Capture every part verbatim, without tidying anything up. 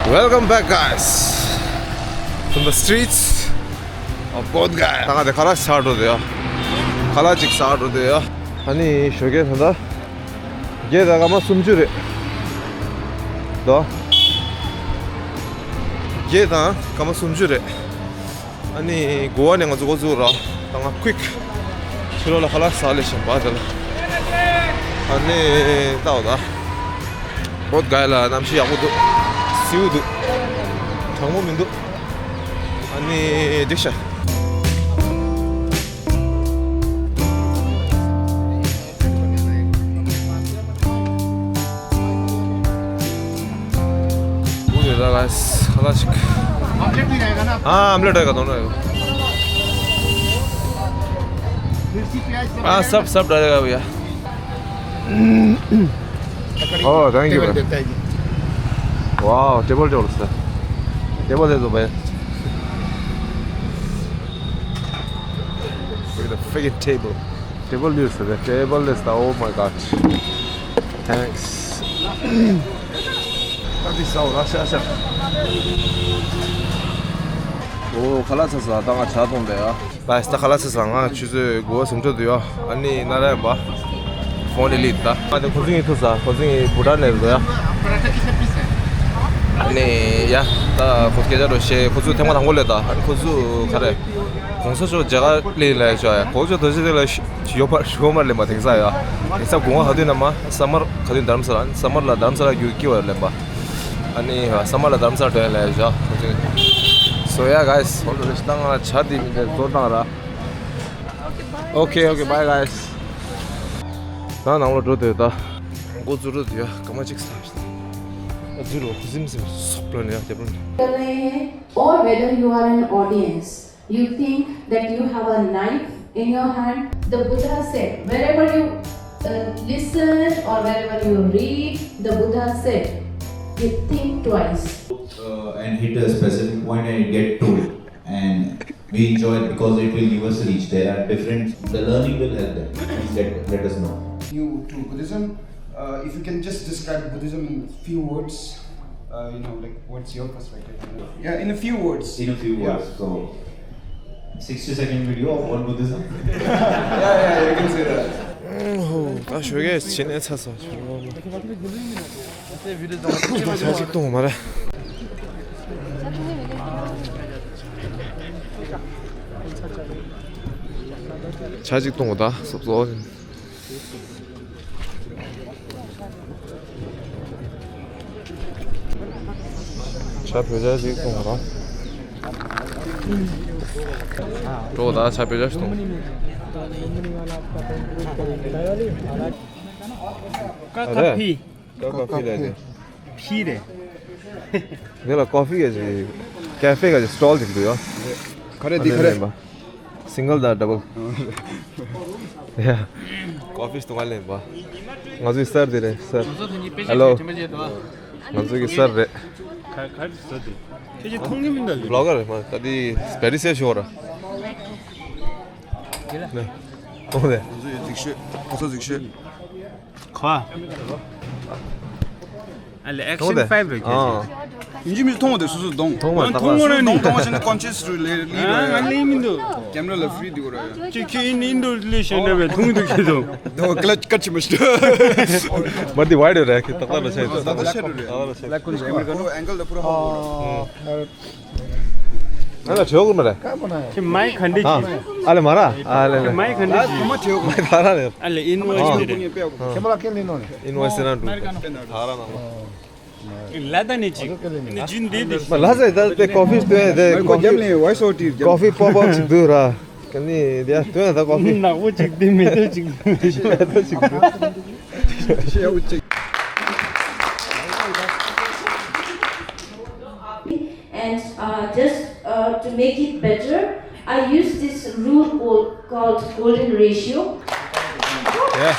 Welcome back, guys, from the streets of Bodh Gaya. ད་ང་དེ་ཁ་ལག་ཟ་འགྲོ་དེ་ཡ། ཁ་ལག་ཅིག་ཟ་འགྲོ་དེ་ཡ། ཨ་ནི་ཞོགས་ཀས་ད་ལྟ་བརྒྱད་དང་སྐར་མ་སུམ་ཅུ་རེད་དོ། བརྒྱད་དང་སྐར་མ་སུམ་ཅུ་རེད། ཨ་ནི་གོ་བ་ནས་ང་ཚོ་འགོ་བཙུགས་ར། ད་ང་quick ཕྱི་ལོགས་ལ་ཁ་ལག་ཟ་ལས་བཞིན་པ་དེ་ལ། ཨ་ནི་ལྟ་བ་ད། བོད་གའི་ལ་གནམ་གཤིས་ཡག་པོ་འདུག་བསིལ་པོ་འདུག་གྲང་མོ་མི་འདུག་ཨ་ནི་འགྲིག་ཤག वो दे दो गाइस, खाना चिक। हाँ, आमलेट रहेगा दोनों रहेगा। हाँ, सब सब डलेगा भैया। Oh, thank you, man। Wow, table table दे दो भाई। Look at the freaking table. Table दियो सर, टेबल दियो sir. Oh my God। Thanks. ཨ་དེ་ཟ་འོ་ར་ཤ་ཤ། ཨོ་ཁ་ལག་ཟ་ཟ་ད་ང་ཇ་འཐུང་བས་ཨ། ད་ཁ་ལག་ཟ་ཟ་ང་ཆུ་ཚོད་དགུ་པ་ཟིན་འགྲོ་འདུག་ཡ། ཨ་ནི་ན་ར་ཡམ་པ་ཕོན་ལི་ལི་ད། ཨ་དེ་ཁོ་ཚོ་ཡིན་ཐུག་ཟ་ཁོ་ཚོ་ཡིན་བུ་ཊ་ནས་རེད་ཡ། ཨ་ནི་ཡ་ད་ཁོ་སྐད་ཆ་རོ་ཤེ་ཁོ་ཚོ་ཐེངས་མ་དང་པོ་ལས་ད། ཨ་ནི་ཁོ་ཚོ་ག་རེ་གོང་ས་མཆོག་མཇལ་ཁ་སླེབས་ལས་ཤོག་ཡ། ཁོ་ཚོ་དོ་ཅི་དེ་ལ་ཡོད་པར་ཞུ་བ་མ་ལེན་པ་དེང་སང་ཡ། དེང་སང་དགུང་ང་ག་དུས་ན་མ་སམ་མར་ག་དུས་དྷ་རམ་ས་ལ་སམ་མར་ལ་དྷ་རམ་ས་ལ་རྒྱུག་སྐྱིད་པ་ལེན་པ། ཨ་ནི་སམ་མར་ལ་དྷ་རམ་ས་ལ་དོན་ལས་ཤོག་ཁོ་ཚོ། So yeah guys, ཧོལ་རེ་ཤི་ད་ང་ཇ་དེ་མི་འདྲ་བཟོ་བཏང་ར། Okay, okay, bye guys. ད་ནང་ལོགས་འགྲོ་དུས་ད། འགོ་འཛུགས་འགྲོ་དུས་ཡ་སྐར་མ་གཅིག་ཚང་ཞིག་ད་འཛུལ་རོགས་ཟིམ་ཟིམ་སོབ་ལོ་ནས་ཡ་རྒྱབ་རོགས། कर रहे हैं, or whether you are an audience, you think that you have a knife in your hand. The Buddha said, wherever you uh, listen or wherever you read, the Buddha said, you think twice. Uh, and hit a specific point and it get told. And we enjoy it because it will give us reach. There are different, the learning will help them. Please let, let us know. New to Buddhism. Uh, if you can just describe Buddhism in few words, uh, you know, like, what's your perspective? Yeah, in a few words. In a few words. Yeah. So, sixty second video of what Buddhism? Yeah, yeah, you can say that. ད་ཞོགས་ཀས་ཕྱི་ནས་ཚ་ཚ་ཞོགས། ད་ཇ་ཅིག་བཏུང་མ་རེད། ཇ་ཅིག་བཏུང་ད་སོབ་སོབ། ཇ་བོད་ཇ་ཅིག་བཏུང་ར། འགྲོ་ད་ཇ་བོད་ཇ་ཞིག་བཏུང་། ཀ་ཁ་ཕི། ཀ་ཁ་ཕི་ལ་དེ། ཕི་རེད། འདི་ལ་ཀོ་ཕི་ག་ཅིག་ཀ་ཕེ་ག་ཅིག་སི་ཊོལ་ཅིག་འདུག་ཡོ། ག་རེ་འདི་ག་རེ། སིང་གལ་དང་ཌབ་བལ། ཡ། ཀོ་ཕི་སྟོང་བ་ལེན་པ། ང་ཚོའི་སར་དེ་རེད་སར། ཧེ་ལོ། ང་ཚོའི་སར་རེད། ག་ག་རེ་ཟ་དེ། ཁྱེད་ཀྱིས་མཐོང་གི་མིན་ད། བི་ལོག་གར་རེད་མ་ད་དེ་བེ་རི་སེ་ཤོར་ར། ནས། མཐོང་དེ། ང་ཚོའི་གཟིགས་ཤོད། ང་ཚོ་གཟིགས་ཤོད། ཁ། ཨ་ལེ་ཨེག་ཤན་ཕའིབ་རེད་ཁྱེད་ཀྱིས། ཡིན་གཅིག་མིན་གཅིག་མཐོང་བ་དེ་སོ་སོ་གདོང་མཐོང་བ་མཐོང་བ་ནི་གདོང་མཐོང་བ་ཞིག་ནི་ཀོན་ཤེས་རུ་ལེ་ལི་ར། ང་ལེ་མི་འདུག་ཀེམ་ར་ལ་ཧྥི་རི་འདུག་ར། ཁྱེད་ཁྱེད་ཡིན་ཨིན་འདུག་ལེ་ཤེས་ནས་བས་མཐོང་འདུག་ཁྱེད་དོ། དོ་ཀ་ལ་ཀ་ཆི་མ་ཤི། མར་དི་ཝའི་ཌི་ར་ཁྱེད་ཏག་ཏག་ལ་ཆ་ཡིན་ཏག་ཏག་ལ་ཆ་ཡིན་ཏག་ཏག་ལ་ཆ་ཡིན། ལ་ཀུན་ཟེར་མི་ག་ནོ་ཨེང་གལ་ལ་པུ་ར་ཧ། ང་ལ་བྲེལ་བ་མ་རེད། ཁྱེད་མའི་ག་འདྲ་ཨ། ཅིག་ཨ་ལེ་མ་ར། ཨ་ལེ་ལེ། མའི་ག་འདྲ་ཅིག་མའི་ད་ར་ལེ། ཨ་ལེ་ཨིན་ཝོ་ཨིས་དེ་རེད། ཁྱེད་མ་ལ་ཁས་ལེན་ནོ་ནི། ཨིན་ཝོ་ཨིས་ན་འགྲོ། ད་ར་ན་ལ། ལ་ད་ནི་ཅིག་ནི་ཇིན་དེ་དེ། མ་ལ་ཟེ་ད་དེ་ཀོ་ཕི་སྟོན་དེ་ཀོ་ཕི། ཀོ་ཕི་པོབ་ཨབ་ཅིག་འདུག་ར། ག་ནི་དེ་སྟོན་ད་ཀོ་ཕི། ནག་པོ་ཅིག་དེ་མེ་ཏོག་ཅིག་མེ་ཏོག་ཅིག་འདུག And uh, just uh, to make it better, I use this rule called, called golden ratio. Yeah.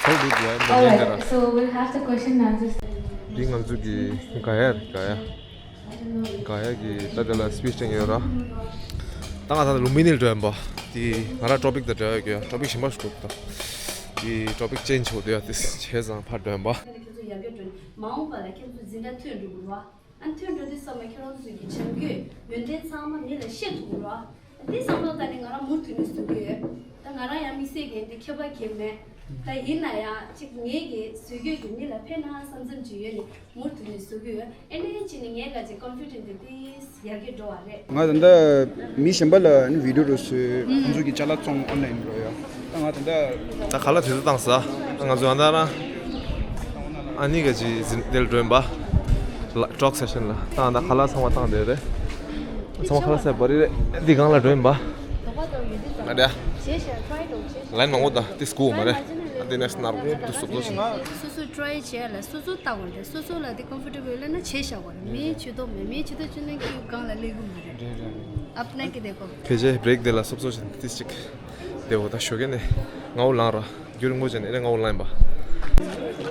So good, yeah. All right, so we'll have the question and answer session. འདི་ང་ཚོ་གི་ག་ཡ་ག་ཡ་ག་ཡ་གི་ད་དེ་ལ་སི་པིཆ་སྤྲད་ཡོད་ར། ད་ང་ད་ལུམ་བི་ནི་ལ་འགྲོ་ཡིན་པ། དེ་ང་ར་ཊོ་པིག་དང་འབྲེལ་ཡོད་ཀྱི་ཡ། ཊོ་པིག་གཞན་པ་ཞིག་འདུག་ད་དེ་ཊོ་པིག་ཅེན་ཇི་བྱེད་དུ་ཡ། དེ་བྱས་ཙང་ཕར་འགྲོ་ཡིན་པ། ཡར་རྒྱས་འགྲོ་ནས་མ་འོངས་པ་ལ་ཁྱེད་ཚོ་འཛིན་གྲྭ་ཐོན་འགྲོ་དགོས་རེད་བ། ཨ་ཐོན་འགྲོ་དུས་ཙམ་པ་ཁྱེད་རང་ཚོ་གི་བྱ་འགུལ་ཡོན་ཏན་ཚང་མ་མི་ལ་བཤད་ཐུབ་དགོས་རེད་བ། འདི་བསམ་བློ་བཏང་ནས་ང་རང་མུ་མཐུད་ནས་བཟོ་གི་ཡོད། ད་ང་རང་ཡང་དམིགས་བསལ་གྱི་འདི་ཁྱད་པར་གང་ཡང་མེད། ད་ཡིན་ན་ཡང་ཅིག་ངེད་ཀྱི་བཟོ་བཀོད་ཀྱིས་མི་ལ་ཕན་ན་བསམ་བསམ་ཅིག་ཡོད་ནས་མུ་མཐུད་ནས་བཟོ་གི་ཡོད། ཨེ་ནས་ཅིག་ནས་ངས་ག་ཅིག་ཀོན་ཕི་ཌེན་ཊི་དེ་ཏིས་ཡར་རྒྱས་འགྲོ་བ་རེད། ང་ད་ལྟ་མི་གཞན་པ་ལ་ནི་བི་ཌིའོ་རུ་བཟོས་ཁོང་ཚོ་གི་ཅ་ལག་བཙོང་ཨོན་ལན་རུ་ཡོད། ད་ང་ད་ལྟ་ད་ཁ་ལག་དུས་ཚོད་བཏང་ས། ད་ང་ཚོ་ཡང་ད་རང་ཨ་ནི་ག་ཅིག་འཛིན་དེ་ལ་འགྲོ་ཡིན་པ། ལ་ཊོག་སེ་ཤན་ལ་ད་ང་ད་ཁ་ལག་ཚང་མ་བཏང་བསྡད་རེད། ཚང་མ་ཁ་ལག་ཟས་པ་རེད། འདི་སྒང་ལ་འགྲོ་ཡིན་པ། ང་ད་ལན་མང་པོ་ད་ཏིས་སྒུག་མ་རེད། ཨ་འདི་ནས་སྣར་དུ་སུབ་སུབ་བྱས། སོ་སོ་ཊ་རའི་བྱས་ལ་སོ་སོ་ལྟ་དགོས་རེད། སོ་སོ་ལ་དེ་ཀོན་ཕོར་ཊེ་བལ་ལབ་ན་བྱས་བཞག་དགོས་རེད། མིའི་ཇུས་གཏོགས་མེད། མིའི་ཇུས་གཏོགས་བྱས་ན་ཁྱོད་སྒང་ལ་སླེབས་ཀྱི་མ་རེད། ཨབ་ན་ཀི་དེ་གོ། ཕལ་ཆེར་བྷི་རེག་དེ་ལ་སོབ་སོབ་བྱས་ཏིས་ཅིག་དེ་འོ་ད་ཞོགས་ཀས་ནས་ང་འོ་ལངས་ར། རྒྱུ་རིང་པོ་བྱས་ནས་ཨེ་རེ་ང་འོ་ལངས་པ།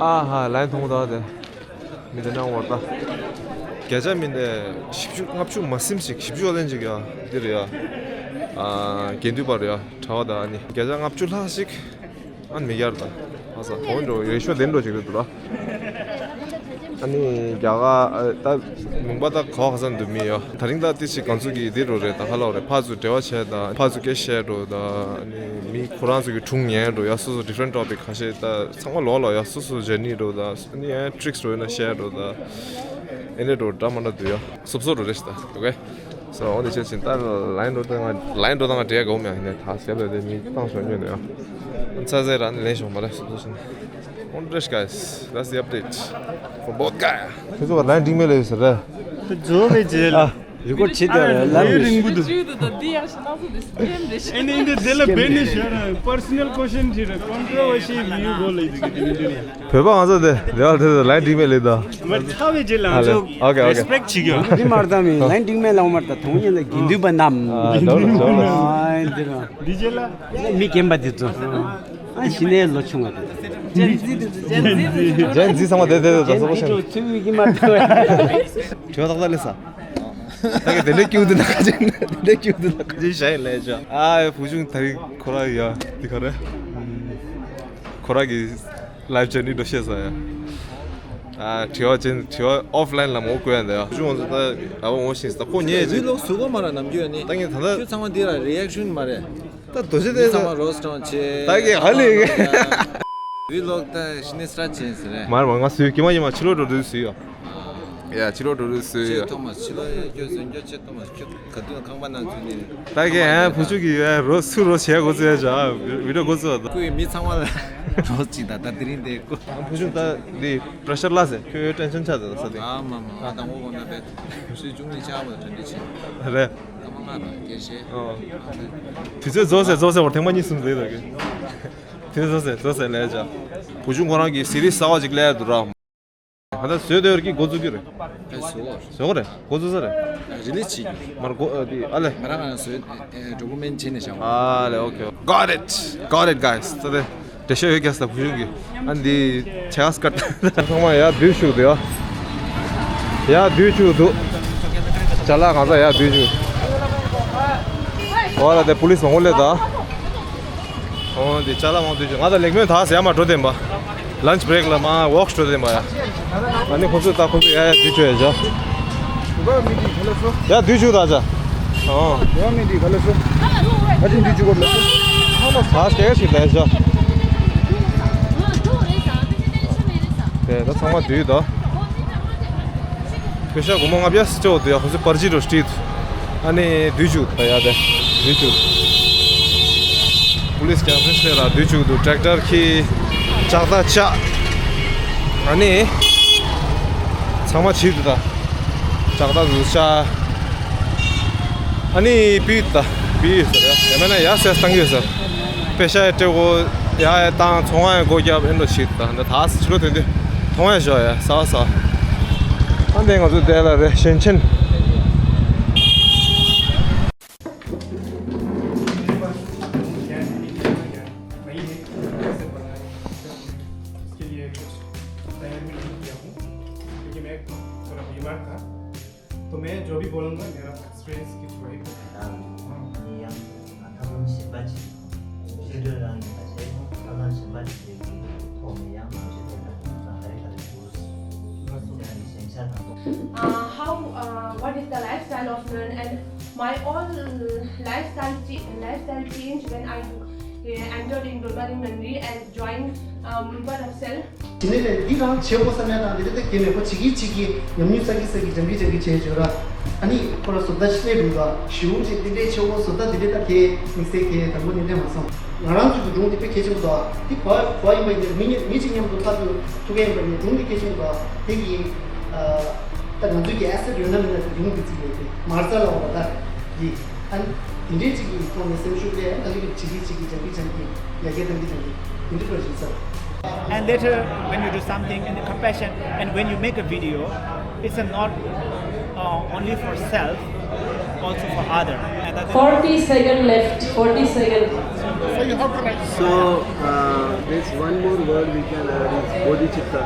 ཨ་ཧ་ལན་མཐོང་ད་དེ། མི་དེ་ནང་བར་ད། བརྒྱ་ཆ་མི་དེ་བཞི་བཅུ་ལྔ་བཅུ་མ་ཟིན་ཞིག་བཞི་བཅུ་ལན་ཅིག་ཡ་འདི་རེད་ཡ། ཨ་དགེ་འདུན་པ་རེད་ཡ། གྲྭ་བ་ད་ཨ་ནི་བརྒྱ་ཆ་ལྔ་བཅུ་ལྷག་ཞིག་ཨ་ནི་མི་གཡར་ད། ཨ་ས་དོན་འགྲོ་རེ་ཤོ་དེ་འགྲོ་ཅིག་རེད་འདུག་ར། ཨ་ནི་རྒྱ་གར་ཨ་ད་ལུང་པ་ད་ག་བ་ག་ས་འདུག་མི་ཡོད། ད་རིང་ད་ཏི་ཞིག་གང་ཚུགས་ཀྱི་འདི་རུ་རེད། ད་ཧ་ལོ་རེད། ཕར་ཚུར་འབྲེལ་བ་བྱས་ད་ཕར་ཚུར་སྐད་བཤད་འགྲོ་ད། ཨ་ནི་མི་ཁོ་རང་ཚོ་གི་སྒྲུང་ཉན་འགྲོ་ཡ། སོ་སོ་ཌི་ཕ་རེན་ཊི་ཊོ་པིག་ཁ་ཤས་ད་ཚང་མ་ལོག་ལོག་ཡ། སོ་སོ་ཇར་ནི་འགྲོ་ད། ཨ་ནི་ཡང་ཊི་རིག་སི་འགྲོ་ཡིན་ན་བཤད་འགྲོ་ད། ཨེ་ནས་འགྲོ་འདྲ་མ་འདྲ་འདུག་ཡ། སོབ་སོབ་རུ་རེད་ཤི་ད། ཨོ་ཀེ། སོ་འོ་ནི་བྱས་ཕྱིན་ད་ལ་ཡིན་འགྲོ་ད་ང་ལ་ཡིན་འགྲོ་ད་ང་འབྲེལ་དགོས་མེད་ཡིན་ནས་ད་ཟེར་ལ་དེ་མི་བཏང་ཞོག་ཉོས་འདུག་ཡ། ཚ་ཟེར་ར་ནི་ལེན་ཞོག་མ་རེད་སོབ་སོབ་ཕྱིན། འོ་འདྲ་ཤི་ག་ཡིས། That's the update from both guys. ཁྱོད་ཚོ་ལ་ཡིན་འགྲིག་མེད་ལ་ཡོད་ཟེར་ར། ཁྱོད་ཚོ་བའི་རྗེས་ལ། རི་ཀོ་ཆེ་དེ་ལ་ལམ་རིང་པོ་འདུག་ཨེ་ནི་འདི་དེ་ལ་བེད་ནི་ཤར་པར་སོ་ནལ་ཀོ་ཤན་ཅིག་རེད། ཀོན་ཊྲོ་ཝར་ཤི་ལ་ཡོད་གོ་ལ་ཡིན་གི་དེ་ནི་འདི་རེད། བོད་པ་ང་ཚོ་དེ་དེ་བར་དེ་ལ་ཡིན་འགྲིག་མེད་ལེ་ད། མར་ཚ་བའི་རྗེས་ལ་ང་ཚོ་ཨོ་ཀེ་ཨོ་ཀེ། རེ་སི་པེག་བྱེད་ཀྱི་ཡོད། འདི་མར་ད་མི་ལ་ཡིན་འགྲིག་མེད་ལ་འོ་མར་ད་དུང་ཡིན་ལ་དགེ་འདུན་པ་རྣམས། ཨ་འདི་རེད། འདི་རྗེས་ལ་མི་རྒན་པ་འདི་ཚོ་ཨ་གཞི་ནས་ལོ་ཆུང་བ་དེ། ཇན་ཛི་དེ་ཚོ་ཇན་ཛི་དེ་ཚོ་ཇན་ཛི་ཚང་མ་དེ་དེ་དེ་ཚོ་ཚོ་བོ་ཤན། ཚུལ་གྱིས་མར་ད་བའི་དྲི་བ་ཏག་ཏག་ལས་ས། ད་གི་དེ་འདྲའི་སྐྱིད་པོ་འདུག་ན་ཁ་ཅན། དེ་འདྲའི་སྐྱིད་པོ་འདུག་ན་ཁ་ཅན་ཞྭ་ཡི་ལས་བྱ། ཨ་བུ་ཆུང་ད་རིང་ཁོ་ར་ཡ་འདི་ག་རེ། ཁོ་ར་གི་ལའིབ་ཇར་ནི་འགྲོ་ཤེས་ས་ཡ། ཨ་དྲི་བ་ཅན་དྲི་བ་ཨོཕ་ལན་ལ་མོ་བཀོད་ཡ་འདི་ཡ། བུ་ཆུང་ང་ཚོ་ད་ཨ་བ་ངོ་ཤེས་ད་ཁོ་ཉེ་ཅིག་ཝི་ལོག་བཟོ་གོ་མ་ར་ནམ་རྒྱུན་ནི། ད་ངས་ད་ད་ཁྱོད་ཚང་མ་འདི་ར་རི་ཨེག་ཤན་མ་རེད། ད་དོ་ཤེས་དེ་ཚང་མ་རོ་སི་ཊོང་ཆེ། ད་གི་ཧ་ལས་གི། ཝི་ལོག་ད་ཤི་ནི་སྲ་ཆེན་ཟེར་རེད། མར་མར་ང་སུས་ཀྱི་མ་ཡི་མ་ཕྱི་ལོགས་འགྲོ་དུས་སུ་ཡོད། ཡ་ཕྱི་ལོགས་འགྲོ་དུས་སུ་ཆེ་ཡོད། ཐོག་མ་ཕྱི་ལོགས་ཡོད་སྐྱོ་ཟོན་སྐྱོ་ཆེ་ཐོག་མ་སྐྱོ་ག་དུས་ཁང་པ་ནང་ཚུད་ནས། ད་གི་ཧ་བུ་ཆུ་གི་ཡ་རོ་སུ་རོ་བྱས་གོ་ཚོད་ཡ་བྱ་བི་ཌིའོ་གོ་ཚོད་ད། ཁོའི་མི་ཚང་མ་ལ་རོ་གཅིག་ད་ད་དེ་རིང་དེ་ཁོ། ཨ་བུ་ཆུ་ད་འདི་པྲེ་ཤར་ལ་ཟེར་ཁྱོད་ཊེན་ཤན་ཆགས་ད་ས་དེ། ཨ་མ་མ་ང་དང་པོ་གོ་ན་པས་སུས་ཅུང་ནི་ཆགས་པ་དྲན་འདི་ཆེ། རེད། ཨ་མ་ང་ར་སྐད་ཆེ། ཨོ། དུས་ཚོད་རྫོགས་ཟེར་རྫོགས་ཟེར་བར་ཐེངས་མ་གཉིས་གསུམ་ཟེར་ད་གི། དེ་བཟོ་ཟེར་བཟོ་ཟེར་ལས་བྱ། བུ་ཆུང་ཁོ་རང་གི་སི་རིས་གསར་བ་ཅིག་ལས་འདུག་ར། ད་ལྟ་བཟོས་དོན་གྱི་འགོ་འཛུགས་ཀྱི་རེད། ཨེ་བཟོ་བ་རེད། བཟོ་གི་རེད། འགོ་འཛུགས་ས་རེད། རི་ལི་ཆི་གི་མར་འགོ་ཨ་དེ་ཨ་ལེ། ང་རང་ང་རང་བཟོས་ཌོ་ཀུ་མེན་བྱས་ནས་བཞག་པ། ཨ་ལེ་ཨོ་ཀེ། Got it, got it, guys. ད་དེ་འགྲེལ་བཤད་ཡོད་ཀྱང་ས་བུ་ཆུང་གི་ཨ་འདི་ཆེ་ཨ་སི་ཀ་ཚང་མ་ཡར་བསྡུས་བཅུག་འདུག་ཡ། ཡར་བསྡུས་བཅུག་འདུག་ཅ་ལག་གང་ས་ཡར་བསྡུས་བཅུག་འོ་ལ་དེ་པུ་ལིས་མང་པོ་སླེབས་ད། ཨོ་འདི་ཅ་ལག་མང་དུས་ང་དང་ལེགས་མོན་ད་ཟེར་ཡ་མ་འགྲོ་བསྡད་པ། ལན་ཆི་བྷི་རེག་ལ་མ་ཝོག་འགྲོ་བསྡད་པ་ཡ། ཨ་ནི་ཁོ་ཚོས་ད་ཁོ་ཚོས་ཡ་ཡ་བསྡུས་བཅུག་ཡ་བྱ། ཡ་བསྡུས་བཅུག་ད་བྱ། ཨོ། ད་སྐད་ཞིག་ལས་བྱ། དེ་ད་ཚང་མ་བསྡུས་ད། པེ་ཤ་སྒོར་མོ་ལྔ་བརྒྱ་སྤྲད་འདུག་ཡ། ཁོ་ཚོས་པར་ཅི་འགྲོ་སྤྲད་འདུག་ཨ་ནི་བསྡུས་བཅུག་ད་ཡ་དེ་བསྡུས་བཅུག་པུ་ལིས་ཀྱང་ཕེ་ཤ་ལ་བསྡུས་བཅུག་འདུག་ཊེག་ཊར་ཁྱེར། ལྕགས་རྟ་བཅག་ཨ་ནི་ཚང་མ་བྱས་འདུག་ད། ལྕགས་རྟ་འདུག་བཅག་ཨ་ནི་པི་ད་པི་ཟེར་ཡ་མེད་ན་ཡ་སེ་བཏང་གི་ཡོད་ཟེར། པེ་ཤ་ཡ་སྤྲད་གོ་ཡ་ཡ་བཏང་ཚོང་ཁང་ཡ་སྒོ་རྒྱབ་ཨེ་འགྲོ་བྱས་འདུག་ད། འདི་ད་ཕྱི་ལོ་དོན་དུ་མཐོང་ཡ་ཞོག་ཡ་ས་ས། ཨ་འདི་ང་ཚོ་དེ་ལ་རེད་ཞན་ཆེན། इसके लिए कुछ तैयार भी नहीं किया हूँ, क्योंकि मैं थोड़ा बीमार था। तो मैं जो भी बोलूँगा, मेरा एक्सपीरियंस की थ्रू ही। ད་ཡང་ཐབས་ལམ་གཞན་པ་ཅིག་ཕྱི་དྲོད་རང་གི་ད་ཆའི་ཐབས་ལམ་གཞན་པ་ཅིག་གི་ཐོག་ནས་ཡང་ང་ཚོ་དེ་ལ་ད་ལྟ་རེ་ག་རེ་འདུག Uh, how, uh, what is the lifestyle of nun and my all lifestyle, cha- lifestyle change when I uh, entered in Dolmari Mandir and joined uh, Munpa Naxal. དེ་ནས་ལས་འདི་རང་བྱེད་དགོས་བསམ་ཡ་དང་དེ་འདྲ་ད་གལ་མེད་པ་བྱེད་ཀྱི་བྱེད་ཀྱི་ཉམས་མྱོང་བསགས་ཀྱི་བསགས་ཀྱི་སྦྱང་གི་སྦྱང་གི་བྱས་བྱོས་ར། ཨ་ནི་ཁོ་ར་བཟོ་ལྟ་ཤེས་རུང་ག་ཞུ་ཅིག་འདི་འདྲའི་བྱེད་དགོས་བཟོ་ལྟ་འདི་འདྲའི་ད་གལ་དམིགས་བསལ་གལ་དང་པོ་ནས་འདྲ་མ་སོང་། ང་རང་ཚོའི་སྒྲུང་དེ་དཔེ་གལ་ཆེན་པོ་འདུག་དེ་གོ་གོ་ཡིན་པ་ཡིན་ན་མི་མི་གཅིག་མཉམ་དུ་ལྟ་དུ་ཐུག་ཡ་ཡིན་པ་ཡིན་ན་སྒྲུང་དེ་གལ་ཆེན་པོ་འདུག་དེ་གི་ད་ང་ཚོའི་གི་ཨེ་སེ་ཊི་ཡོད་ན་མིན་ན་དེ་ཡོང་གི་ཚིག་ཡོད་དེ་མར་ས་ལ་འོ་ད་ཡི་ཨ་དེ་འདྲའི་ཅིག་གི་ཐོག་ནས་སེམས་ཤུགས་སླེབས་ཨ་ལི་གི་བྱེད་ཀྱི་བྱེད་ཀྱི་སྦྱང་གི་སྦྱང་གི་ཡ་གི་ཐང་གི་ཐང་གི་དེ་འདྲའི་འགྲོ་བཞིན་ཚར། And later, when you do something in the compassion, and when you make a video, it's a not uh, only for self, also for other. And that is forty second left, forty second. So, uh, there's one more word we can add is bodhicitta.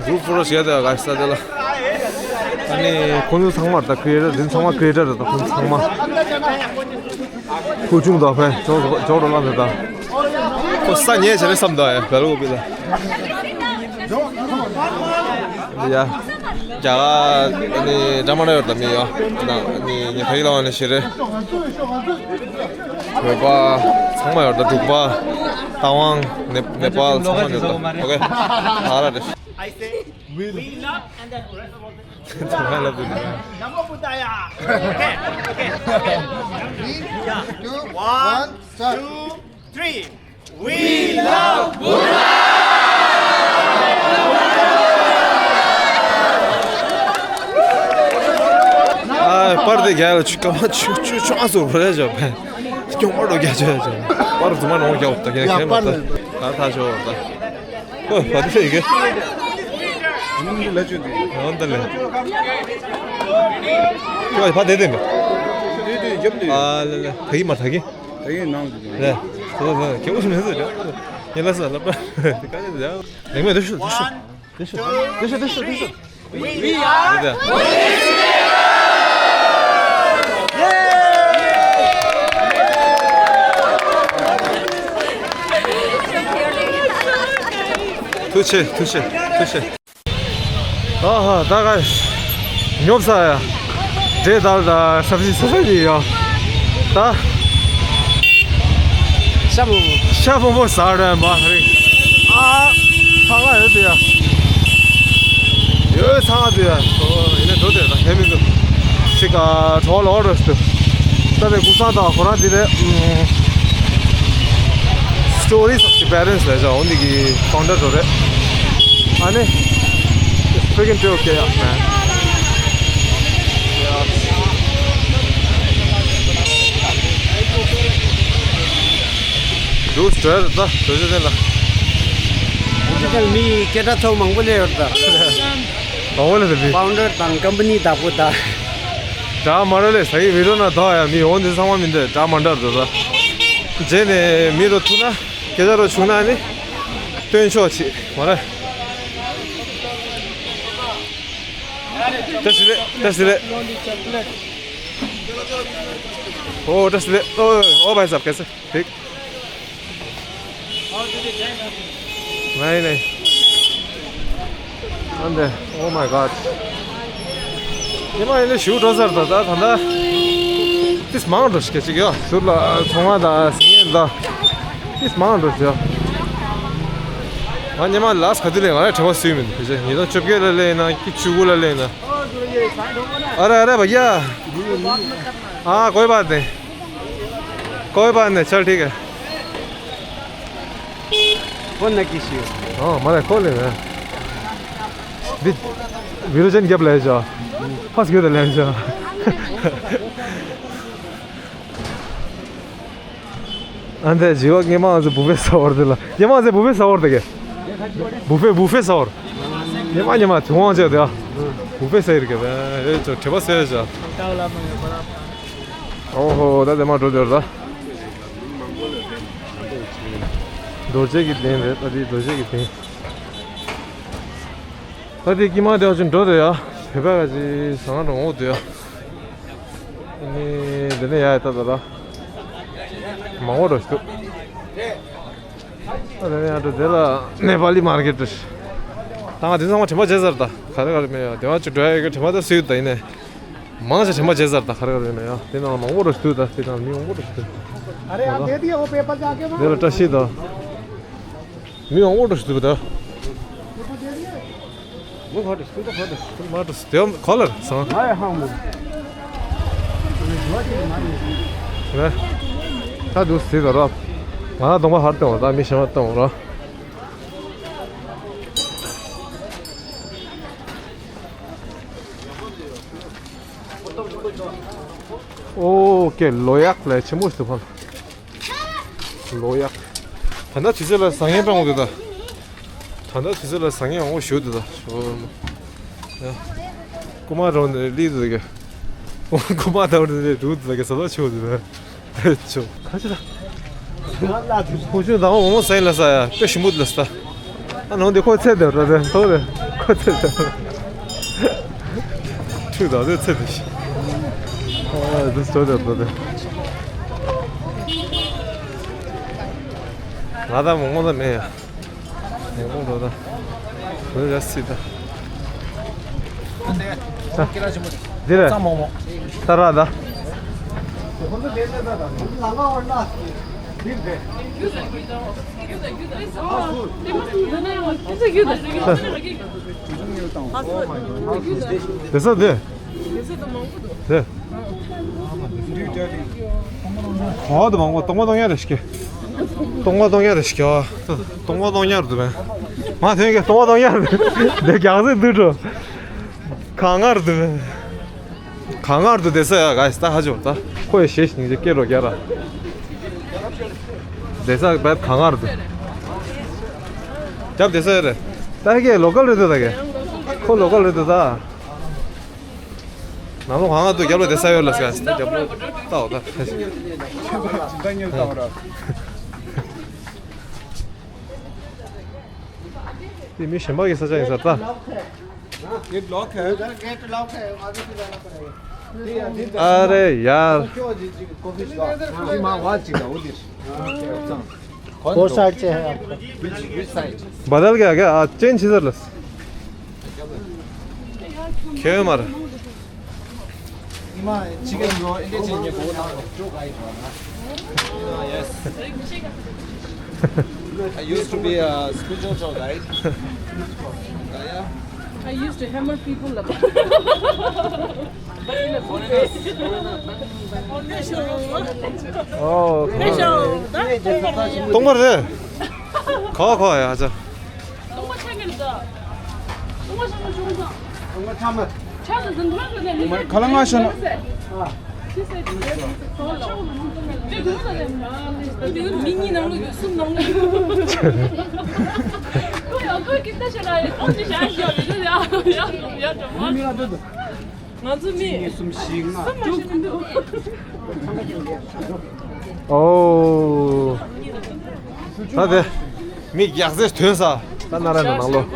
Group photo བྱས་ཏེ་ག་ས་དེ་ལ། ཨ་ནི་ཁོང་ཚོ་ཚང་མ་ད་creator་འདི་ཚང་མ་creator་རེད་ད། ཁོང་ཚོ་ཚང་མ་ཁུ་ཆུང་དང་ཕན་ཇོ་ཇོ་རོ་ལ་འདི་ད། ཁོ་ས་ཉེ་བྱས་ནས་བསམ་ད་ཡ་བེལ་གོ་པི་ལ། ཡ། རྒྱ་གར་ནི་འདྲ་མ་འདྲ་ཡོད་ད་མི་ཡོ། ནི་ཉི་ཁ་ཡི་ལ་བ་ནི་ཞི་རེ། བོད་པ་ཚང་མ་ཡོད་ད། འབྲུག་པ། རྟ་དབང་། ནེ་ནེ་པཱལ་ཚང་མ་ཡོད་ད། ཨོ་ཁེ། ད་ར་རེ། I say we love and then rest of the I love you. Namo Buddhaya. Okay, okay. Three, two, one, start. Two, three. We love Buddha. ཨ་པར་དེ་རྒྱལ་ལ་ཆུ་ཀ་མ་ཆུ་ཆུ་ཆུ་ཨ་སོ་རེ་ཇོ་བེ། སྐྱོང་བར་རྒྱ་ཆུ་ཇོ། པར་དུ་མ་ནོ་རྒྱ་འོག་ད་ཁྱེད་ཁྱེད་མ་ད་ད་ད་ཆོ་ད། ཨོ་བ་དེ་ལས་ཀྱི། ཨོ་ད་ལས། ཁྱོད་བ་དེ་དེ་མེད། དེ་དེ་རྒྱབ་དེ། ཨ་ལ་ལ་ད་གི་མ་ད་གི། ད་གི་ནང་དུ་ལས། ད་ད་ད་ཁྱོད་ཀྱི་མེད་ཟེར་ཡ། ཡ་ལ་ས་ལ་པ། དེ་ག་ནས་ཡ། ལེགས་མེད་དུ་ཤོད་དུ་ཤོད། དུ་ཤོད་དུ་ཤོད་དུ་ཤོད་དུ་ཤོད། We are ཐུགས་ཆེ་ཐུགས་ཆེ་ཐུགས་ཆེ། ཨ་ཧ་ད་ག་ཉོབ་ས་ཡ། འདྲེ་དར་ད་སབ་ཇི་ས་ས་ཡི་ཡ། ད། ཤ་བོ་བོ། ཤ་བོ་བོ་ཟ་ར་མ་རེད། ཨ། ཚང་ག་ཡོད་དུ་ཡ། ཡོད་ཚང་ག་དུ་ཡ། ཨོ་ཡིན་ན་འགྲོ་དེ་ད་ཧེ་མི་འདུག་ཅིག་ག་གྲོགས་ལོག་རོ་ཞུ། ད་དེ་གུ་སང་དང་ཁོ་རང་དེ་རེད། Stories of Tibetans ལས་བྱ་འོ་འདི་གི་founder རོ་རེད། ཨ་ནི། It's freaking dope, yeah, man. འདུག་སྤྲོད་ད་སྤྲོད་ཆ་དེ་ལ། ད་ལྟ་མི་སྐད་གྲགས་ཚོགས་མང་པོ་སླེབས་ཡོད་ད། མང་པོ་སླེབས་ད་མི། Founder དང་company བདག་པོ་ད། ད་མ་ར་ལས་ས་ཡི་བི་རོ་ན་ད་ཡ་མི་འོང་དེ་ཚང་མ་མི་འདོད་ད་མ་འདྲ་ར་ད། རྗེས་ནས་མི་རོ་ཐུག་ན་སྐད་ཆ་རོ་བྱུང་ན་ནི་སྟོན་ཆོག་ཆེ་མ་ར། བཀྲ་ཤིས་བདེ་ལེགས། བཀྲ་ཤིས་བདེ་ལེགས། ཨོ་བཀྲ་ཤིས་བདེ་ལེགས། ཨོ་ཨོ་བྷའི་སཱབ། ཁེ་སི་ཐིག། ནའི་ནའི། ཨ་འདི། Oh my God. ཉི་མ་ཡིན་ན་ཞུ་འགྲོ་ཟེར་ད་ད་ད་ད། ཏིས་མང་འགྲོ་ཞིག་ཅིག་ཡོད། ཟུར་ལ་ཚོང་བ་དང་ཟིན་ཡན་ད། ཏིས་མང་འགྲོ་ཞིག་ཡོད། ང་ཉི་མ་ལ་སི་ག་དུས་ལས་ང་རང་དྲི་བ་སུས་མིན་ཕེ་ཆེ་ཉིས་སྟོང་བཅོ་བརྒྱད་ལ་ལས་ན་ཀི་བཅུ་དགུ་ལ་ལས་ན། ཨ་རེ་ཨ་རེ་བ་ཡ། ཨ་གོའི་པ་དེ། གོའི་པ་ནས་ཆལ་ཐིག་ག་ཁོ་ན་ཀི་ཤིའོ། ཨོ་མ་རེད་ཁོ་ལེ་རེད། འདི་བི་རོ་ཅན་རྒྱབ་ལ་ཡ་ཤོ། ཕ་སི་གོ་ད་ལ་ཡ་ཤོ། ཨ་འདས་བྱི་བ་ངེ་མ་ང་ཚོ་བུ་ཕེ་ས་བར་དེ་ལ་ངེ་མ་ང་ཚོ་བུ་ཕེ་ས་བར་དེ་ག་བུ་ཕེ་བུ་ཕེ་ས་བར། ངེ་མ་ངེ་མ་དུང་བང་ཅོ་དེ་བུ་ཕེ་ས་ཡིར་ག་བ་ཨེ་ཅོ་དྲི་བ་ཟེར་ཡ་ཤོ། ཨོ་ཧོ་ད་དེ་མ་འགྲོ་དེ་ར་ད། རྡོ་རྗེ་གི་གདན་རེད་ད་དེ་རྡོ་རྗེ་གི་གདན། ད་དེ་ཀི་མ་དེ་བ་ཅིན་འགྲོ་དེ་ཡ། བོད་པ་ག་ཅི་ཟ་ང་རང་འོ་དེ་ཡ། ཨ་ནི། དེ་ནས་ཡ་ཡ་ད་ད་ར། མང་པོ་འགྲོ་ཞིག་འདུག་ཨ་དེ་ནས་ཡ་ད་དེ་ལ་ནེ་པ་ལི་མར་ཀེ་ཊི་རེད། ད་ང་དེ་ཚང་མ་དྲན་པ་བརྗེད་ཚར། ད་ག་རེ་ག་རེ་མེད་ཡ། དེ་བ་ཅིག་འགྲོ་ཡ་ཡོད་ཀྱི་དྲན་པ་ད་སུས་ད་ཡིན་ནས། མང་ཆེ་དྲན་པ་བརྗེད་ཚར། ད་ག་རེ་ག་རེ་མེད་ཡ། དེ་ནང་མང་པོ་འགྲོ་ཞིག་འདུག་ད་དེ་ནང་མི་མང་པོ་འགྲོ་ཞིག་འདུག་ཨ་རེ་ཡ་དེ་དེ་ཡོ་པེ་པར་ཅག་གེ་མ། དེ་ལ་བཀྲ་ཤིས་ད། མི་མང་པོ་འགྲོ་ཞིག་འདུག་ད། ངོ་ཧ་འདྲ་སུ་ད་ཧ་འདྲ་སུ་མ་འདྲ་སུ་དེ་ག་ལ་རེད་སང་། ང་ཡ་ཧང་མོ། ད་འདུག་སེ་ད་ར། ང་གདོང་པ་ཧར་བཏང་བ་ད་མི་གཞན་མ་བཏང་བ་ར། ཨོ་ཀེ་ལོ་ཡག་ལས་ཆེན་པོ་ཞིག་ཕར། ལོ་ཡག་ད་ལྟ་དུས་ཚོད་ལ་བཟང་ངན་སྤྲང་བོ་འདུག་ད། ད་ལྟ་དུས་ཚོད་ལ་བཟང་ངན་འོང་བ་ཞུ་འདུག་ད། ཞོ། ཡ། རྐུ་མ་འདྲ་བོ་འདི་ལི་འདུག་ག་རྐུ་མ་འདྲ་བོ་འདི་འདུག་འདུག་ག་ཟ་ད་ཆུ་འདུག་ད། ཆུ། ཁ་ཆུ་ད། ཁོ་ཆུ་ད་འོ་མོ་ཟ་ཡིན་ལ་ཟ་ཡ་དཔེ་ཞིམ་པོ་འདུག་ལ་ཟ་ད། ཨ་ནང་འདི་ཁོ་ཚེ་འདི་ར་རེད་ཐོག་རེད་ཁོ་ཚེ་འདི། ཁྲུ་ད་དེ་ཚེ་དེ་ཤི། ཨ་དེ་སོ་དེ་དོ་དེ། ང་ད་མོག་མོག་ད་མེད་ཡ། མོག་མོག་འགྲོ་ད། བོད་ར་སི་ད། འདི་རེད། ད་ར་ད། དེ་ས་དེ། དེ། གོ་བ་དུ་མང་པོ་སྟོང་པ་སྟོང་ཡ་རེ་ཞིག་སྟོང་པ་སྟོང་ཡ་རེ་ཞིག་སྟོང་པ་སྟོང་ཡ་རུ་དུ་བས། མ་ཐོན་གི་སྟོང་པ་སྟོང་ཡ་རུ་དེ་རྒྱག་སེ་དུ་འགྲོ། གང་ངར་དུ་བས། གང་ངར་དུ་དེ་ས་ཡ་ག་ས་ད་ཧ་ཅོ་ད་ཁོ་ཡི་ཞེས་ཉིན་ཅེ་སྐད་རོ་རྒྱ་ར། དེ་ས་བས་གང་ངར་དུ། རྒྱབ་དེ་ས་ཡ་རེ། ད་ཧ་གི་ལོ་ཀལ་རེད་དུ་ད་གི་ཁོ་ལོ་ཀལ་རེད་དུ་ད། ནང་ལོགས་གང་ང་འདུག་རྒྱབ་ལོགས་དེ་ས་ཡོད་ལ་ཟེར་ད་རྒྱབ་ལོགས་ལྟ་འོ་ད། ཇི་ལྟར་ཉེར་བཏང་ར། དེ་མི་གཞན་པ་གི་ས་ཆ་ཡིན་ས་ད། gate lock है। उधर gate lock है, आगे से जाना पड़ेगा। ཨ་རེ་ཡར། क्यों जी, जी, coffee shop. जी, माँ, वाह, जी, उधर। हाँ, ओके, अच्छा। कौन कौन तो? साइड से है आपका? बीच, बीच साइड। बदल गया क्या? आज चेंज इधर लस। खेमर। इमा, चिकन जो इंडिया चिकन ये बहुत नाम है। जो गाइड वाला। Yes। I used to be a spiritual tour guide. Yeah, yeah. I used to hammer people. ཨོ། སྟོང་པ་རེད། ག་བ་ག་བ་ཡ་ཅག་ཁ་ལ་ང་ཤོ་ན། མི་གཉིས་ནང་ལོགས་ཡོད། གསུམ་ནང་ལོགས་ཡོད། ཁོ་ཡང་ཁོའི་ཀི་ཏ་ཤ་ར་ཡོད། ཨོ་ཅི་ཤ་ཤ་ཡོད། ཡ་ཡ་ཡ་ཡ། ང་ཚོ་མི་གཉིས་གསུམ་བཞི་ལྔ། གསུམ་མ་ཤི་འདུག་ཨོ། ད་དེ་མི་རྒྱགས་ཚད་ཐོན་ས། ད་ན་ར་ནང་ལོགས།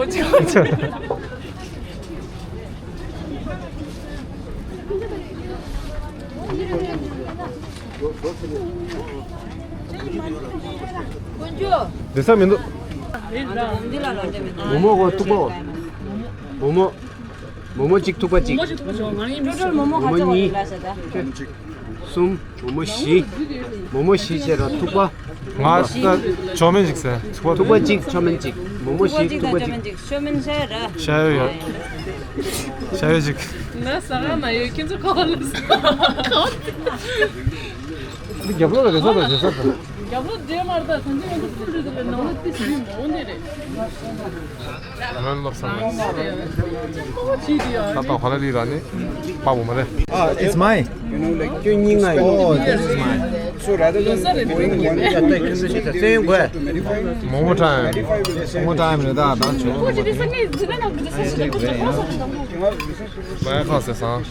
འདི་ས་མི་འདུག་མོ་མོ་གོ་ཐུག་པོ། མོ་མོ། མོ་མོ་གཅིག་ཐུག་པ་གཅིག་མོ་མོ་གཉིས། གསུམ། མོ་མོ་བཞི། མོ་མོ་བཞི་བྱས་ར་ཐུག་པ། ང་ད་ཅོ་མིན་ཅིག་ཟེར། ཐུག་པ་གཅིག་ཅོ་མིན་གཅིག་མོ་མོ་བཞི་ཐུག་པ་གཅིག་ཤ་ཡོད་ཡ། ཤ་ཡོད་ཅིག་ང་ཟ་ག་མ་ཡོད། ཁྱེད་ཚོ་ག་བ་ལ་ཟ། འདི་རྒྱབ་ལོགས་ལ་རེད་ས་དང་རེད་ས་དང་། རྒྱབ་ལོགས་འདྲེས་མར་དང་དོན་ཚན་ཡོད་འདུག་ཕུལ་རེད་དེ་ལ་ནང་ལ་ཏི་སི་མོ་འདི་རེད། ང་ལོབ་སང་ལ། ཅི་རེད་ཡ། ད་ད་ཁ་ལ་རི་ར་ནི་པ་བུ་མ་རེད། Ah, it's mine. You know, like, ཁྱོད་གཉིས་ང་ཡོད། Oh, this is mine. So rather than going one, yeah, take this shit. Same way. མོ་མོ་ཊའིམ། མོ་མོ་ཊའིམ་རེད་ད་ད་ཆོག་མ་ཡ་ཁ་ཟེར་སང་།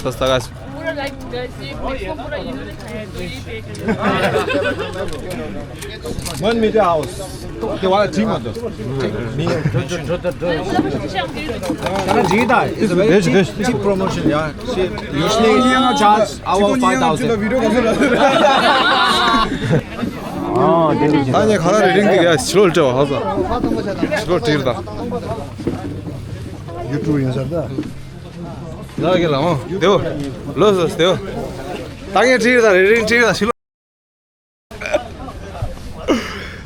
सस्ता का। मन media house. त्यो वाला टीम अन्त। साला जिता है। It's a very cheap, cheap promotion, yeah. She usually charge our five thousand. 아, 네, 네. 아니, 가라, 링크, 야, slow 좀 하자. Slow tirda. YouTube 인사다. 나 이게 라마. 대요. 로스 대요. 땅에 tirda, ring tirda. Slow.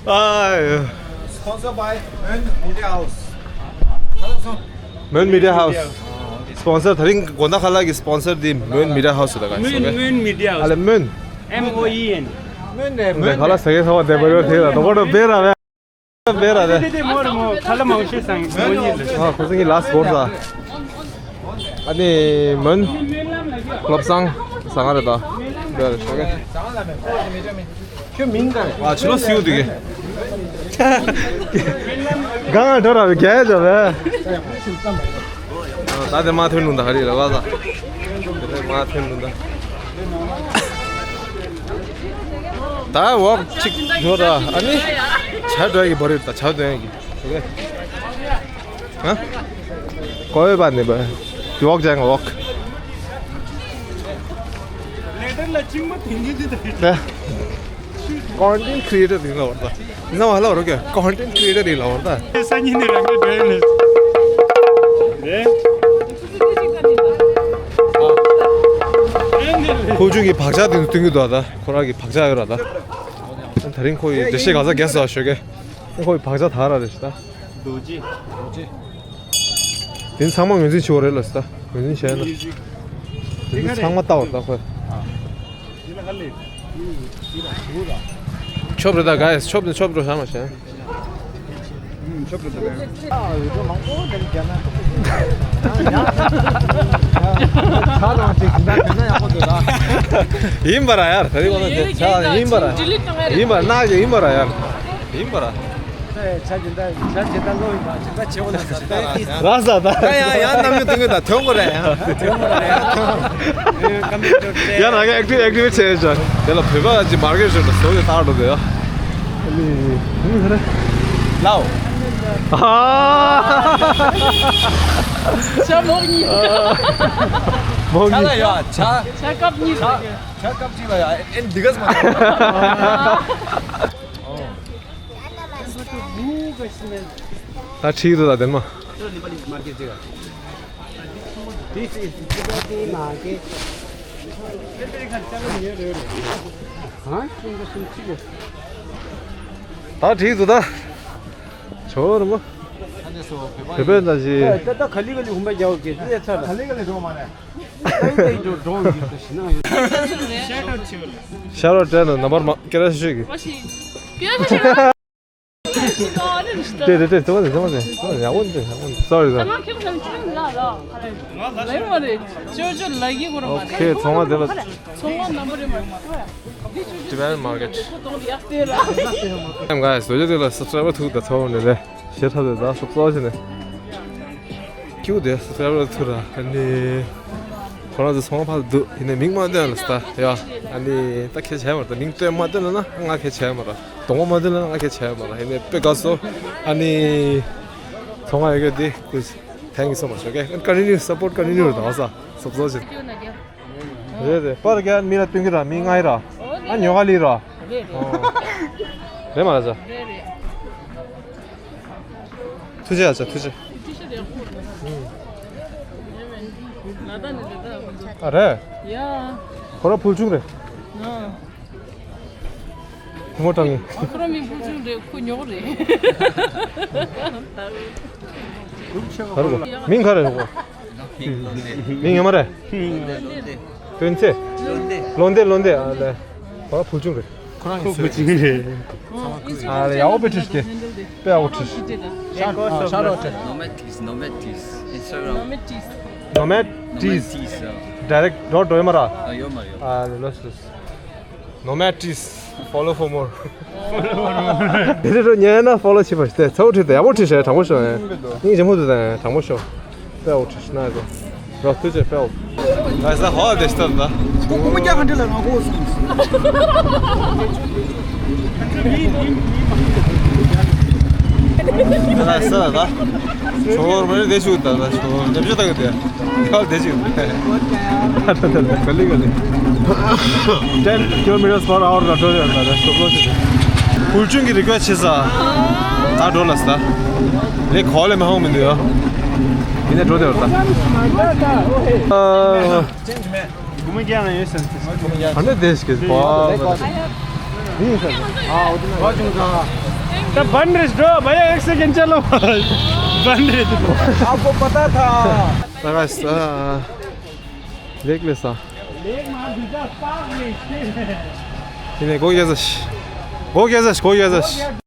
아, 예. Sponsor by Moon Media House. Moon Media House. Sponsor, ད་རིང་དགོང་དག་ཁ་ལག་གི་sponsor དེ་Moon Media House ལ་ག་Moon, Moon Media House. ཨ་ལེ་Moon. M O E N. Moon ནས་ཁ་ལག་ཟ་གི་ཚང་མ་བསྡད་པ་ཡོད་དེ་ལ་དོ་ཀོ་རོ་བེ་ར་བེ། བེ་ར་བེ། དེ་དེ་མོ་རེ་མོ་ཁ་ལག་མང་ཤོས་སང་མོ་ཉིད་ལ། ཨ་ཁོ་ཚང་གི་last word ད། ཨ་ནི་མོན་བློ་བཟང་ཟ་ང་རེད་ད། འདི་རེད་ཤོག་གེ་ཁྱོད་མིང་ག་རེད། ཨ་ཕྱི་ལོ་སིའུ་འདུག་གེ་གང་ང་འགྲོ་ར་བའི་རྒྱལ་ཡ་འཇོག་པས། ད་དེ་མ་ཐོན་ནུ་ད་ཧ་རི་ར་བ་ད། དེ་མ་ཐོན་ནུ་ད། ད་འོག་གཅིག་འགྲོ་ར་ཨ་ནི་ཇ་འགྲོ་ཡ་གི་བོ་རེད་ད་ཇ་འདོན་ཡ་གི་ཧ། ཀོ་བེ་པ་ནི་བ། ཡོག་ཇང་འོག་ལེ་ཊར་ལ་ཅིང་མ་ཐེན་གི་འདི་ད། Content creator ཡིན་ལ་བར་ད། ན་བ་ལ་བར་ག་content creator ཡིན་ལ་བར་ད། སང་ཉིན་ནི་རང་གི་འདྲ་ཡིན་ལེ། ཁོ་ཆུང་གི་བག་ཆགས་དེ་ཚོ་སྟོན་གི་འདུག་ད། ཁོ་རང་གི་བག་ཆགས་ཡོད་ར་ད། ད་རིང་ཁོ་ཡི་འགྲེལ་བཤད་ག་ས་རྒྱག་ས་ཞོག་གེ་ཁོ་ཡི་བག་ཆགས་ད་ར་རེད་ཤི་ད། རྡོ་རྗེ། རྡོ་རྗེ། དེ་ཚང་མ་ངོས་འཛིན་བྱེད་དགོས་རེད་ལ་ཟེར་ད། ངོས་འཛིན་བྱས་ན། དེ་ཚོ་ཚང་མ་ལྟ་བར་ད་ཁོས། ཆོབ་རེད་ད་guys ཆོབ་ནི་ཆོབ་འགྲོ་ཤ་མ་བྱས། ཆོབ་རེད་ད་guys། ཡིན་པ་ར་ཡར་ད་རིང་ཁོ་ན་ཆ་ཡིན་པ་ར་ཡིན་པ་ར་ན་ཡིན་པ་ར་ཡར་ཡིན་པ་ར། ཆ་ཇི་འདྲ་ཆ་ཇི་འདྲ་ལོ་ཡིན་པ་ཇི་འདྲ་ཆེ་བོ་ལ་ཟ་ད། ར་ཟ་ད། ཡང་ཡང་ཡང་གནམ་མྱུ་དུང་གི་ད་ཐོན་གོ་རེད་ཡང་ཐོན་གོ་རེད་ཡང་ཐོན། ཡང་ན་ག་active active བྱས་ཅག་དེ་ལ་བོད་པ་ཅི་མར་གེ་ཤོར་ད་སོ་ཡི་ཏག་འགྲོ་དེ་ཡ། ཨ་ནི་ཧུ་ཧ་རེ། ལའོ། ཨ། ཤ་མོག་གཉིས། མོག་ཆ་ལ་གཉིས། ཡ་ཆ། ཆ་ཀབ་གཉིས། ཆ་ཆ་ཀབ་གཅིག་ལ་ཡ་ཨེན་འདི་ག་སི་མ། ད་ཁྲིད་དུ་ད་དེ་མ། This is Tibeti market. ད་ཁྲིད་དུ་ད། ཆོ་རུ་མ། བོད་པའི་ད་ཞི། ད་ད་ག་ལི་ག་ལི་ཧུམ་པ་རྒྱག་གི་ཚེ་ཚ་ལ། ག་ལི་ག་ལི་འགྲོ་མ་རེད། Shout out དྲན་ནམ་པར་མ་སྐད་ཆ་ཤོད་ཀྱི། ཏེ་ཏེ་ཏེ་ཙོ་ཙོ་ཙོ་ཙོ་ཡ་འོན་ཏེ་ཡ་འོན་སོ་རི་ད། ཨོ་ཁེ་ཚོང་བ་དེ་ལ། Tibetan market. ཨེམ་ག་སོ་ཡོད་དེ་ལ་subscribe ཐུག་ད་ཚོ་ནས་རེད། ཞེ་ཐབས་དེ་ད་སོག་སོག་ཞེ་ནས། ཁྱེའུ་དེ་སུ་ཚར་བ་ཐུ་ར་ཨ་ནི། ཁོ་རང་ཚོ་ཚོང་ཕར་འདུག་ཡིན་ནའི་མིང་མ་འདོན་ལ་སྟ་ཡ། ཨ་ནི་ད་ཁྱེད་བྱས་མ་རེད་ད། མིང་སྟོན་མ་འདོན་ལ་ན་ང་ཁྱེད་བྱས་མ་རེད། གདོང་པ་མ་འདོན་ལ་ན་ང་ཁྱེད་བྱས་མ་རེད། ཡིན་ནའི་དཔེ་དགའ་སོ། ཨ་ནི། ཚོང་ང་ཡོད་གི་དེ་ཀུ། Thank you so much, okay? And continue, support continue རེད་ད་ས། སོབ་སོབ་ཞིག་རེད་རེད། པར་རྒྱ་མི་ལ་སྟོན་གི་ར་མི་ལྔ་ཡི་ར། ཨ་ཉོ་ག་ལི་ར། རེད་མ་རེད་ས། རེད་རེད། ཐུགས་རྗེ་ཆེ་ཐུགས་རྗེ་ཆེ། ཨ་རེད། ཁོ་ར་ཕུལ་བྱུང་རེད། ཐུ་མོ་ཀྲང་ངི། ཁོ་ར་མི་ཕུལ་བྱུང་རེད། ཁོ་ཉོ་གི་རེད། ག་རེ་གོ། མིང་ག་རེ་གོ། མིང་ཡོད་མ་རེད། དོན་ཚེ། ལོ་འདེ་ལོ་འདེ། ཨ་ལེ། ཁོ་ར་ཕུལ་བྱུང་རེད། ཁོ་རང་ཕུལ་བྱུང་རེད། ཨ་ལེ་ཡག་པོ་དཔེ་ཁྲིད་ཀྱི། དཔེ་ཡག་པོ་ཁྲིད། Shout out. Nomad Tees, Nomad Tees, Instagram. Nomad Tees. Nomad Tees. Nomad Tees, yeah. Direct འགྲོ་འགྲོ་ཡོད་མ་རེད། ཨ་ཡོད་མ་རེད། ཨ་ལེ་ལོས་ལོས། Nomad Tees. Follow for more. དེ་རེད་རོ་ཉན་ན་follow བྱེད་པ་ཞིག་སྟེ་ཚ་བོ་ཁྲིད་དེ་ཡག་པོ་ཁྲིད་ཤག་དྲང་པོ་ཤོད་ཨེ། སྙིང་རྗེ་མོ་དུ་དང་དྲང་པོ་ཤོད། དཔེ་ཡག་པོ་ཁྲིད་ཤག་ན་ཡོད། རོ་ཐུ་ཅེ་པེའོ། ང་ས་ཧོ་དེ་སྟབས་ད། ཁོ་ཀུ་མ་རྒྱ་ག་འདྲ་ལ་ང་ཧོ་སོང་། ང་ས་ད། ཆོར་མ་རེད་དེ་ཤུགས་ད་ད་ཆོར་ཉམས་ཆུ་ད་གི་དེ། ཡག་དེ་ཅིག་ག་ལི་ག་ལི། ten kilometers per hour ལ་འགྲོ་ཡོད་ད་ད་ཤོག་ལོ་ཅིག་ཕུལ་ཅུང་གི་རི་ཀོ་ཆེ་ས། ད་འགྲོ་ལ་ས། ལེ་གོ་ལེ་མ་ཧོང་མི་འདུག་ཡོ། ཡིན་ན་འགྲོ་དེ་བར་ད། ཨ། གུ་མ་རྒྱ་ན་ཡོད་ས། ག་ནས་དེ་ཞིག་གི་བ། ད་བན་རེད་འགྲོ་བ་ཡ་ཨེག་སེ་ཀེན་ཅ་ལོ། བན་རེད། आपको पता था। ད་ག་ས། ལེགས་ལེ་ས། དེ་ནས་སྒོ་རྒྱག་ས་ཤི། སྒོ་རྒྱག་ས་ཤི། སྒོ་རྒྱག་ས་ཤི།